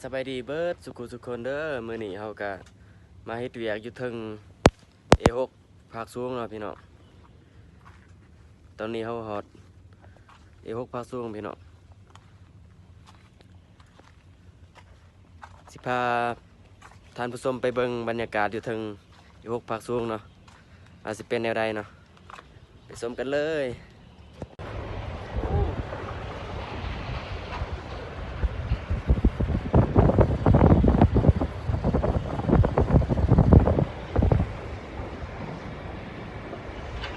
ສະບາຍດີເບິດສູ່ຜູ້ສູ່ຄົນເດີ. ມື້ນີ້ເຮົາກະມາເຮັດວຽກຢູ່ເທິງເອຫົກພາກສູງເນາະພີ່ນ້ອງ. ຕອນນີ້ເຮົາຮອດເອຫົກພາກສູງພີ່ນ້ອງ. ຊິພາທ່ານຜູ້ຊົມໄປເບິ່ງບັນຍາກາດຢູ່ເທິງເອຫົກພາກສູງເນາະ ວ່າຊິເປັນແນວໃດເນາະ. ໄປຊົມກັນເລີຍ.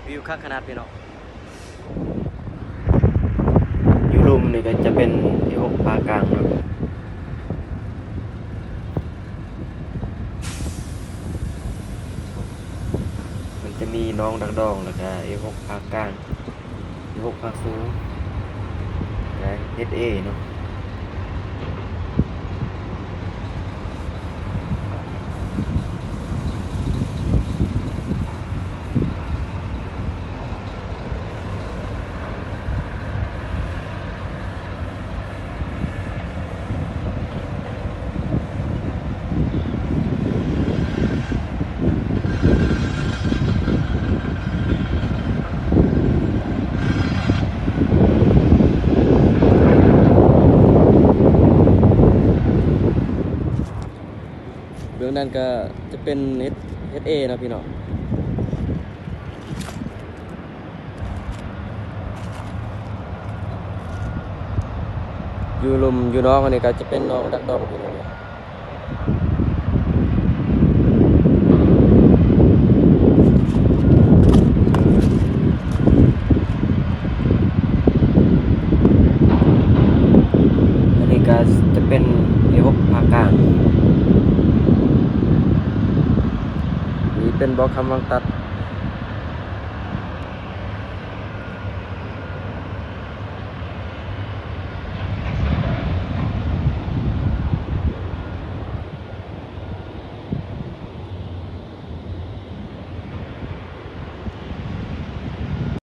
ວິວຄັກຂະໜາດພີ່ນ້ອງ. ຢູ່ລຸ່ມນີ້ກໍຈະເປັນເອຫົກພາກກາງເນາະ. ມັນຈະມີໜອງດັກດອງ ແລ້ວກະເອຫົກພາກກາງ ເອຫົກພາກສູງ ແລະ ເອັສເອເນາະ. ເບື້ອງນັ້ນກໍຈະເປັນເອັສເອເນາະພີ່ນ້ອງ. ຢູ່ລຸ່ມຢູ່ໜອງ ອັນນີ້ກໍຈະເປັນໜອງດັກດອງພີ່ນ້ອງ. ອັນນີ້ກໍຈະເປັນເອຫົກພາກກາງ. ນີ້ເປັນບໍ່ຄຳວັງຕັດ.